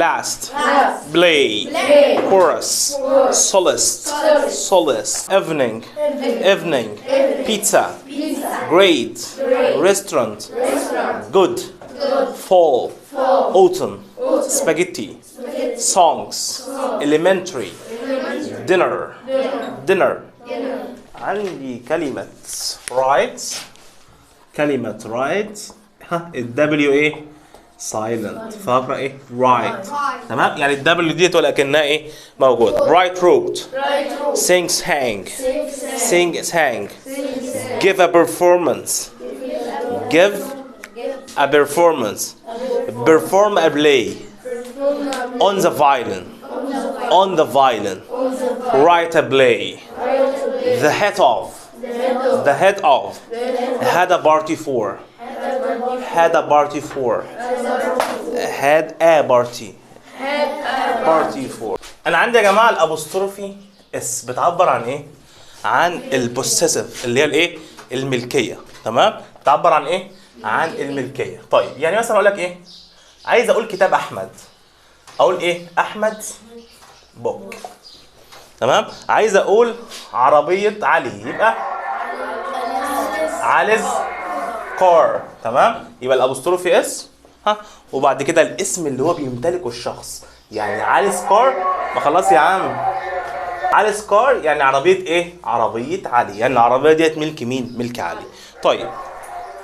last, play, chorus, soloist, soloist, evening, evening, pizza, grade, restaurant, good, fall, autumn, spaghetti, songs, elementary, dinner, dinner. عندي كلمة write، كلمة write، ها ال W ايه؟ silent، فاقرا ايه؟ write. تمام؟ يعني ال W ديت ولكنها ايه؟ موجود. write wrote, sing sang, sing sang, give a performance, give a performance, perform a play, on the violin, on the violin, write a play, the head of, the head of, had a party for, had a party for, had a party, party for. انا عندي يا جماعة ال apostrophe s بتعبر عن ايه؟ عن ال possessive اللي هي الايه؟ الملكية. تمام؟ بتعبر عن ايه؟ عن الملكية. طيب يعني مثلا اقول لك ايه؟ عايز اقول كتاب احمد، اقول ايه؟ احمد book. تمام؟ عايز اقول عربية علي، يبقى Ali's car. تمام؟ يبقى ال apostrophe s ها وبعد كده الاسم اللي هو بيمتلكه الشخص، يعني Ali's car. ما خلاص يا عم، Ali's car يعني عربية ايه؟ عربية علي، يعني العربية ديت ملك مين؟ ملك علي. طيب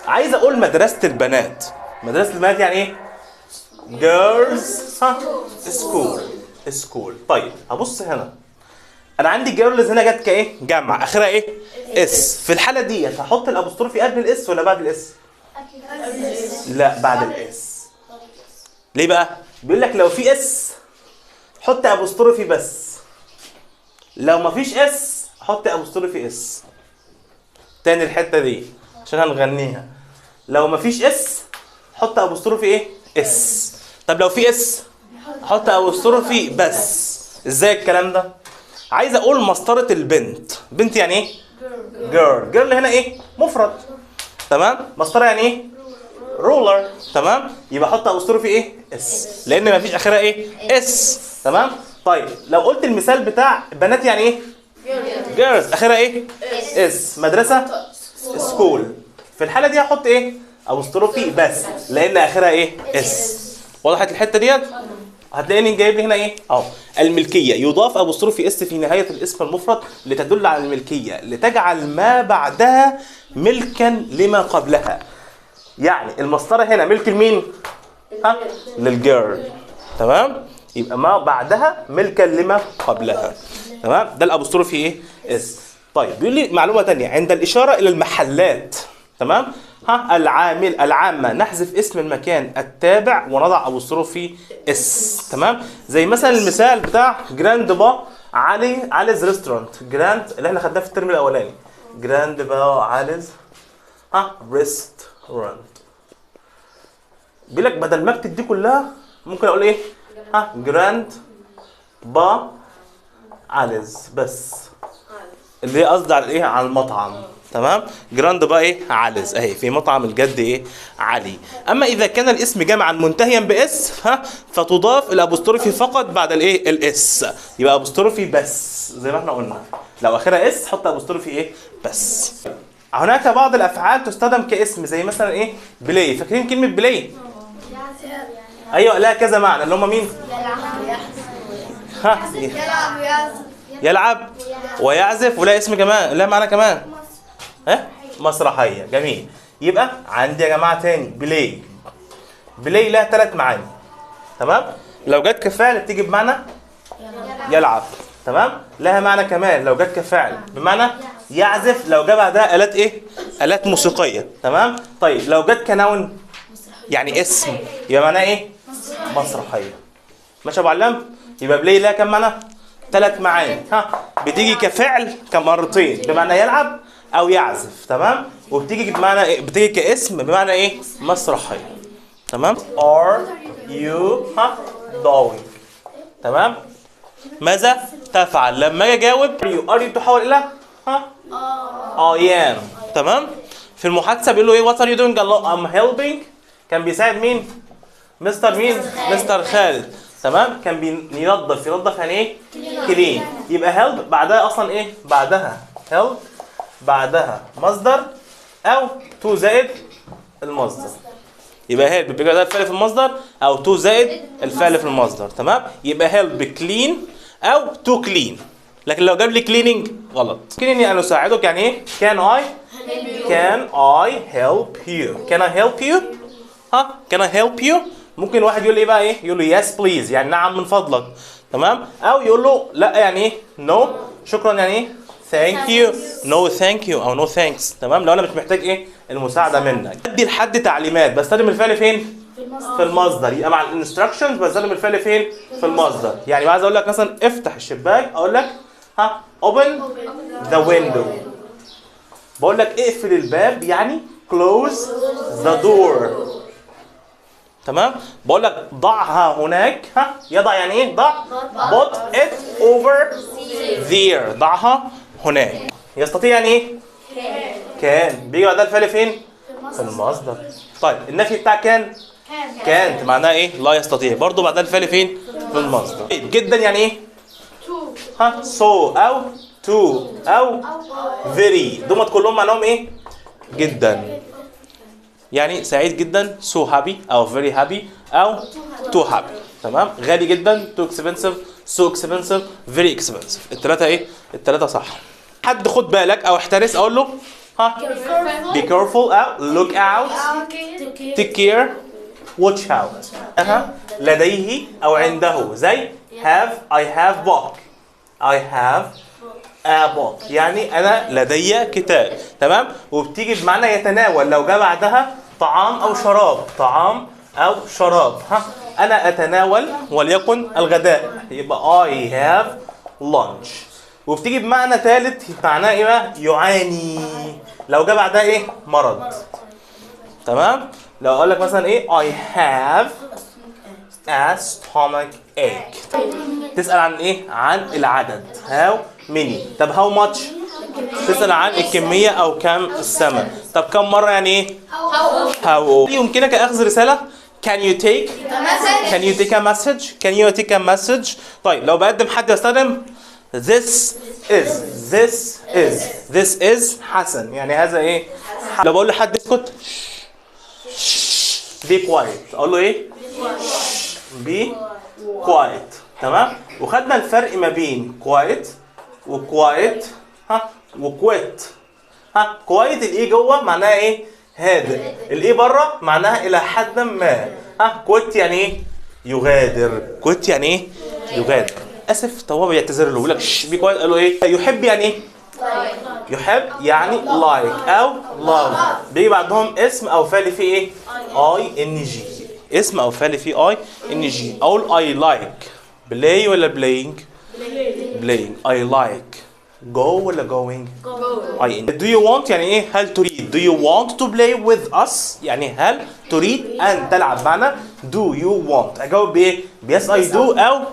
عايز اقول مدرسه البنات، مدرسه البنات يعني ايه؟ girls ها school، school. طيب هبص هنا، انا عندي girls هنا جت كايه؟ جمع، اخرها ايه؟ s. في الحالة ديت هحط ال apostrophe قبل ال s ولا بعد ال s؟ لا بعد ال s. ليه بقى؟ بيقول لك لو في s حط apostrophe بس، لو ما فيش s حط apostrophe s. تاني الحتة دي عشان هنغنيها، لو ما فيش s حط apostrophe ايه؟ s. طب لو في s حط apostrophe بس. ازاي الكلام ده؟ عايز اقول مسطرة البنت، بنت يعني ايه؟ girl. girl هنا ايه؟ مفرد. تمام؟ مسطرة يعني ايه؟ ruler. تمام؟ يبقى احط apostrophe ايه؟ s، لان مفيش اخرها ايه؟ s. تمام؟ طيب لو قلت المثال بتاع بنات يعني ايه؟ girls، اخرها ايه؟ s. مدرسه school. في الحالة دي هحط ايه؟ apostrophe بس، لان اخرها ايه؟ s. وضحت الحتة ديت؟ هتلاقيني جايب لي هنا ايه؟ اهو الملكية، يضاف apostrophe s في نهاية الاسم المفرد لتدل على الملكية، لتجعل ما بعدها ملكا لما قبلها. يعني المسطره هنا ملك لمين؟ ها؟ لل girl. تمام؟ يبقى ما بعدها ملكا لما قبلها. تمام؟ ده ال apostrophe ايه؟ s. طيب بيقول لي معلومة ثانية، عند الاشارة الى المحلات، تمام؟ ها العامل العامة نحذف اسم المكان التابع ونضع apostrophe s. تمام؟ زي مثلا المثال بتاع Grandpa علي Ali's restaurant، grand اللي احنا خدناه في الترم الاولاني، Grandpa Ali's ها restaurant. بيقول لك بدل ما اكتب دي كلها ممكن اقول ايه؟ ها Grandpa Ali's بس، اللي هي قصدي على ايه؟ على المطعم. تمام؟ Grandpa ايه؟ Ali's، اهي في مطعم الجد ايه؟ علي. اما اذا كان الاسم جمعا منتهيا ب s ها فتضاف ال apostrophe فقط بعد الايه؟ ال s، يبقى apostrophe بس زي ما احنا قلنا، لو اخرها s حط apostrophe ايه؟ بس. هناك بعض الافعال تستخدم كاسم، زي مثلا ايه؟ play. فاكرين كلمة play؟ ايوه لها كذا معنى، اللي هم مين؟ ها يلعب ويعزف، ولا اسم كمان، لا معنى كمان، ها مسرحية. جميل. يبقى عندي يا جماعة تاني play، play لها ثلاث معاني. تمام؟ لو جت كفعل بتيجي بمعنى يلعب. تمام؟ لها معنى كمان لو جت كفعل بمعنى يعزف، لو جه بعدها آلات ايه؟ آلات موسيقية. تمام؟ طيب لو جت ك noun يعني اسم يبقى معناه ايه؟ مسرحية. ماشي يا ابو علام؟ يبقى play لها كم معنى؟ ثلاث معاني. ها بتيجي كفعل كمرتين بمعنى يلعب او يعزف، تمام؟ وبتيجي بمعنى إيه؟ بتيجي كاسم بمعنى ايه؟ مسرحية. تمام؟ are you ها doing. تمام؟ ماذا تفعل؟ لما اجي اجاوب you are you تحول الى ها I am. تمام؟ في المحادثة بيقول له ايه؟ what are you doing؟ قال له I'm helping. كان بيساعد مين؟ مستر مين؟ مستر خالد. تمام؟ كان بينظف، ينظف يعني ايه؟ clean. يبقى help بعدها اصلا ايه؟ بعدها help بعدها مصدر او to زائد المصدر. يبقى help بيبقى ده الفعل في المصدر او to زائد الفعل في المصدر. تمام؟ يبقى help clean او to clean. لكن لو جاب لي cleaning غلط. يمكنني ان اساعدك يعني ايه؟ can I can I help you؟ can I help you؟ ها؟ can I help you؟ ممكن واحد يقول ايه بقى ايه؟ يقول له yes please يعني نعم من فضلك. تمام؟ او يقول له لا يعني ايه؟ no. شكرا يعني ايه؟ thank you. no thank you او no thanks. تمام؟ لو انا مش محتاج ايه؟ المساعدة منك. ادي لحد تعليمات بستخدم الفعل فين؟ في المصدر. يبقى مع ال instructions بستخدم الفعل فين؟ في المصدر. يعني عايز اقول لك مثلا افتح الشباك، اقول لك ها open the window. بقول لك اقفل الباب يعني close the door. تمام؟ بقول لك ضعها هناك، ها يضع يعني ايه؟ ضع، put it over there، ضعها هناك. يستطيع يعني ايه؟ can. بيجي بعدها الفعل فين؟ في المصدر. طيب النفي بتاع كان؟ كانت معناها ايه؟ لا يستطيع، برضه بعدها الفعل فين؟ في المصدر. طيب جدا يعني ايه؟ ها so او too او very، دول كلهم معناهم ايه؟ جدا. يعني سعيد جدا so happy او very happy او too happy. تمام؟ غالي جدا too expensive، so expensive، very expensive. الثلاثة ايه؟ الثلاثة صح. حد خد بالك او احترس اقول له ها be careful او look out، take care، watch out. اها لديه او عنده زي have، I have book، I have a book يعني انا لدي كتاب. تمام؟ وبتيجي بمعنى يتناول لو جاء بعدها طعام او شراب، طعام او شراب. ها انا اتناول وليكن الغداء، يبقى I have lunch. وبتيجي بمعنى ثالث معناه ايه بقى؟ يعاني لو جاء بعدها ايه؟ مرض. تمام؟ لو اقول لك مثلا ايه؟ I have a stomach ache. تسأل عن ايه؟ عن العدد how many. طب how much؟ تسأل عن الكمية او كم الثمن. طب كم مرة يعني ايه؟ how. يمكنك اخذ رسالة؟ Can you take Can you take a message؟ Can you take a message؟ طيب لو بقدم حد يستخدم this is، this is، this is حسن يعني هذا ايه؟ لو بقول لحد اسكت be quiet، اقول له ايه؟ be quiet. تمام؟ وخدنا الفرق ما بين quiet و quite ها و quit. ها quiet ال e جوه معناها ايه؟ هادئ، ال e بره معناها الى حد ما. ها quit يعني ايه؟ يغادر. quit يعني ايه؟ يغادر. اسف، طب هو بيعتذر له بيقول لك be quiet، قال له ايه؟ يحب يعني ايه؟ يحب يعني like او love، بيجي بعدهم اسم او فعل فيه ايه؟ ing. اسم او فعل فيه ing. اقول I like play ولا playing؟ playing. I like go ولا going؟ I do you want يعني ايه؟ هل تريد. do you want to play with us يعني هل تريد ان تلعب معنا؟ do you want اجاوب بايه؟ yes I do او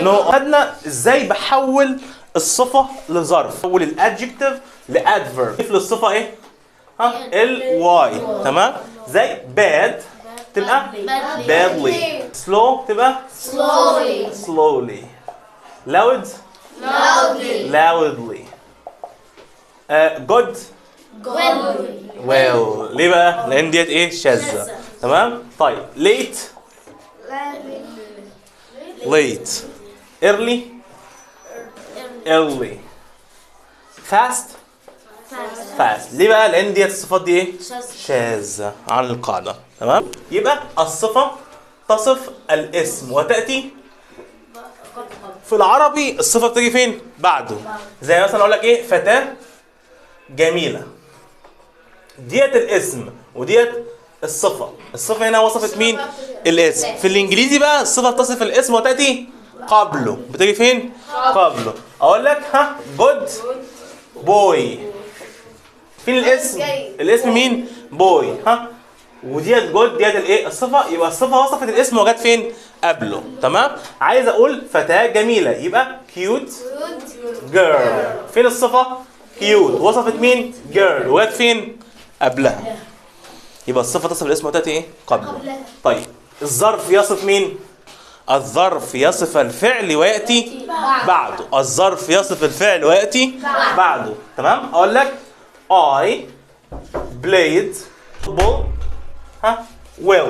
no. خدنا ازاي بحول الصفة لظرف، حول ال adjective ل adverb. ضيف للصفة ايه؟ ها ال y. تمام؟ زي bad تبقى badly، slow تبقى slowly، slowly، loud loudly، loudly، good well، well. ليه بقى؟ لأن ديت ايه؟ شاذة. تمام؟ طيب late late، early early، fast fast. ليه بقى؟ لأن ديت الصفات دي ايه؟ شاذة عن القاعدة. تمام؟ يبقى الصفة تصف الاسم وتأتي في العربي الصفة بتيجي فين؟ بعده. زي مثلا أقول لك ايه؟ فتاة جميلة. ديت الاسم وديت الصفة. الصفة هنا وصفت مين؟ الاسم. في الإنجليزي بقى الصفة تصف الاسم وتأتي قبله. بتيجي فين؟ قبله. أقول لك ها good boy. فين الاسم؟ الاسم مين؟ boy. ها وديت good ديت الايه؟ الصفة. يبقى الصفة وصفت الاسم وجت فين؟ قبله. تمام؟ عايز اقول فتاة جميلة يبقى cute girl. فين الصفة؟ cute. وصفت مين؟ girl. وجت فين؟ قبلها. يبقى الصفة تصف الاسم وتاتي ايه؟ قبله. طيب الظرف يصف مين؟ الظرف يصف الفعل وياتي بعده. الظرف يصف الفعل وياتي بعده. تمام؟ اقول لك I played football ها well.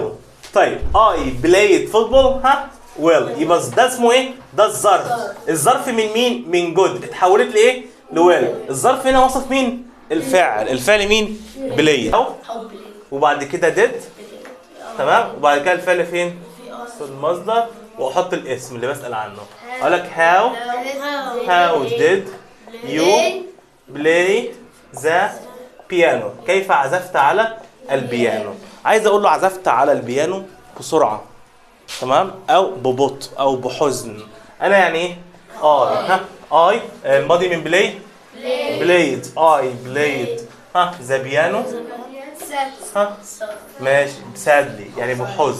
طيب I played football ها well، يبقى ده اسمه ايه؟ ده الظرف. الظرف من مين؟ من good، اتحولت لايه؟ ل well. الظرف هنا وصف مين؟ الفعل. الفعل مين؟ played. وبعد كده did. تمام؟ وبعد كده الفعل فين؟ في المصدر، واحط الاسم اللي بسأل عنه. اقول لك how did you play the piano؟ كيف عزفت على البيانو؟ عايز اقول له عزفت على البيانو بسرعة، تمام؟ او ببطء او بحزن. انا يعني ايه؟ I ها I الماضي من play played. I played ها the piano ها ماشي sadly يعني بحزن.